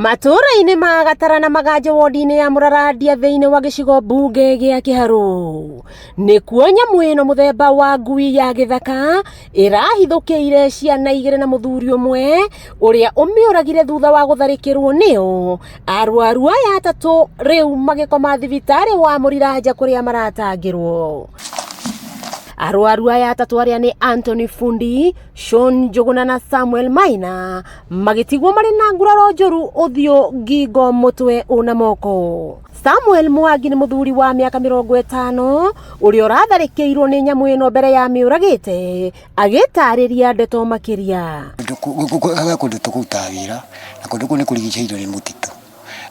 Matũũra-inĩ ma Gatara na Maganjo wodi-inĩ ya Mũrarandia thĩinĩ wa gĩcigo mbunge gĩa Kĩharũ nĩkuo nyamũ ĩno mũthemba wa ngui ya gĩthaka ĩrahithũkĩire ciana igĩrĩ na mũthuri ũmwe ũrĩa ũmĩũragire thutha wa gũtharĩkĩrwo nĩyo. Arwaru aya atatũ rĩu magĩkoma thibitarĩ wa Mũriranja kũrĩa maratangĩrwo. Arwaru aya atatũ arĩa nĩ Anthony Fundi, Sean Njũgũna na Samuel Maina magĩtigwo marĩ na nguraro njũru ũthiũ, ngingo, mũtwe ona moko. Samuel Mwangi nĩ mũthuri wa mĩaka 50 ũrĩa ũratharĩkĩirwo nĩ nyamũ ĩno mbere ya mĩũragĩte agĩtarĩria ndeto makĩria. Kũndũ tũkũrutaga wĩra na kũndũ kũu nĩ kũrigicĩirio nĩ mũtitũ.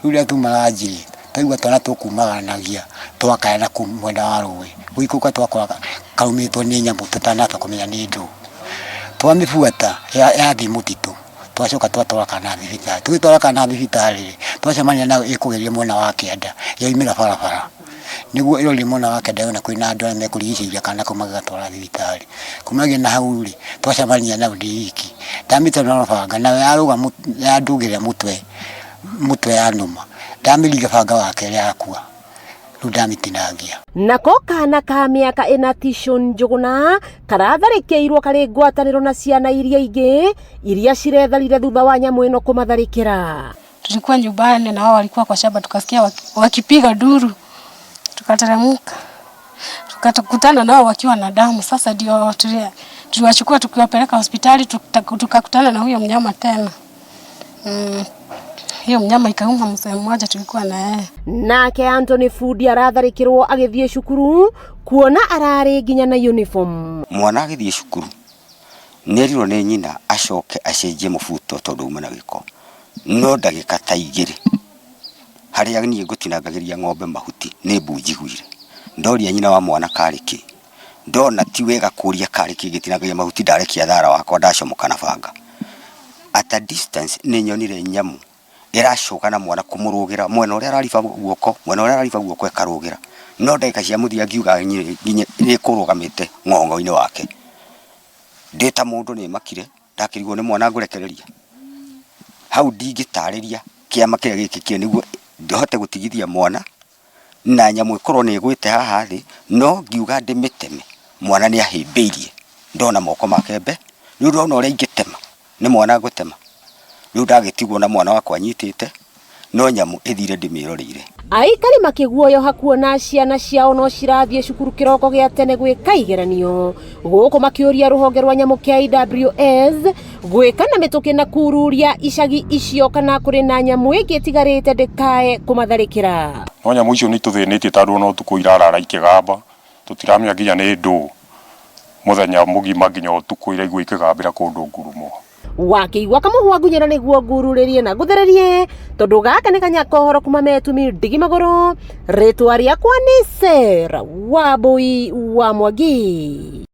Rĩu rĩrĩa tuma ranji-rĩ, twaigua twana tũkumaganagia twakaya na kũu mwena wa rũĩ, gũikũrũka twakora karũmĩtwo nĩ nyamũ tũtanahota kũmenya nĩ ndũ. Twamĩbuata yathiĩ mũtitũ, twacoka twatwara kana thibitarĩ. Tũgĩtwara kana thibitarĩ-rĩ, twacemania nayo ĩkũgereire mwena wa kĩanda, yaumĩra barabara. Nĩguo ĩrorire mwena wa kĩanda yona kwĩna andũ arĩa mekũrigicĩirie kana kau magĩgatwara thibitarĩ. Kumagia na hau rĩ, twacemania nayo ndĩ iki, ndamĩtema na banga nayo yarũga yandũgĩrĩra mũtwe, mũtwe yanũma, ndamĩringa banga wa kerĩ yakua, rĩu ndamĩtinangia. Nako kana ka mĩaka ĩna Tishon Njũgũna karatharĩkĩirwo karĩ ngwatanĩro na ciana iria ingĩ iria ciretharire thutha wa nyamũ ĩno kũmatharĩkĩra. Tulikuwa nyumbani na wao walikuwa kwa shamba, tukasikia wakipiga duru, tukateremka tukakutana nao wakiwa na damu. Sasa ndio tuliwachukua tukiwapeleka hospitali, tukakutana na huyo mnyama tena. Hiyo mnyama ikauma mzee mmoja tulikuwa na yeye. Nake Anthony Fundi aratharĩkĩrwo agĩthiĩ cukuru kuona ararĩ nginya na uniform. Mwana agĩthiĩ cukuru nĩerirwo nĩ nyina acoke acenjie mũbuto tondũ uma na gĩko, no ndagĩka ta igĩrĩ harĩa niĩ ngũtinangagĩria ng'ombe mahuti nĩ mbu njiguire. Ndoria nyina wa mwana karĩ kĩ, ndona ti wega kũria karĩ kĩ ngĩtinangagia mahuti ndarekia thara wakwa ndacomoka na banga. At a distance nĩ nyonire nyamũ ĩracũga na mwana kũmũrũgĩra mwena ũrĩa arariba guoko, mwena ũrĩa arariba guoko ĩkarũgĩra, no ndagĩka cia mũthia ngiuga nginye nĩkũrũgamĩte ng'ong'o-inĩ wake. Ndĩ ta mũndũ nĩ makire ndakĩrigwo nĩ mwana ngũrekereria. Hau ndingĩtarĩria kĩama kĩrĩa gĩkĩkire nĩguo hote gũtigithia mwana na nyamũ ĩkorwo nĩ ĩgwĩte haha thĩ, no ngiuga ndĩmĩteme mwana nĩ ahĩmbĩirie ndona moko make mbe, rĩu ndona ũrĩa ingĩtema nĩ mwana ngũtema, rĩu ndagĩtigwo na mwana wakwa nyitĩte no nyamũ ĩthire ndĩmĩroreire. Aikari makĩguoyoha kuona ciana ciao no cirathiĩ cukuru kĩroko gĩa tene gwĩka igeranio gũkũ makĩũria rũhonge rwa nyamũ KWS gwĩka na mĩtũkĩ na kururia icagi icio kana kũrĩ na nyamũ ĩngĩ ĩtigarĩte ndĩkae kũmatharĩkĩra. No nyamũ icio nĩ itũthĩnĩtie tondũ ona ũtukũ irarara ikĩgamba, tũtiramenya nginya nĩ ndũ mũthenya mũgima nginya ũtukũ iraigua ikĩgambĩra kũndũ ngurumo. Wakĩigua kamũhwa ngunyĩra nĩguo ngururĩrie na ngũthererie tondũ gaka nĩ kanya kohoro kuma metumi ndigi magũrũ. Rĩtwa rĩakwa nĩ Sarah Wambui wa Mwangi.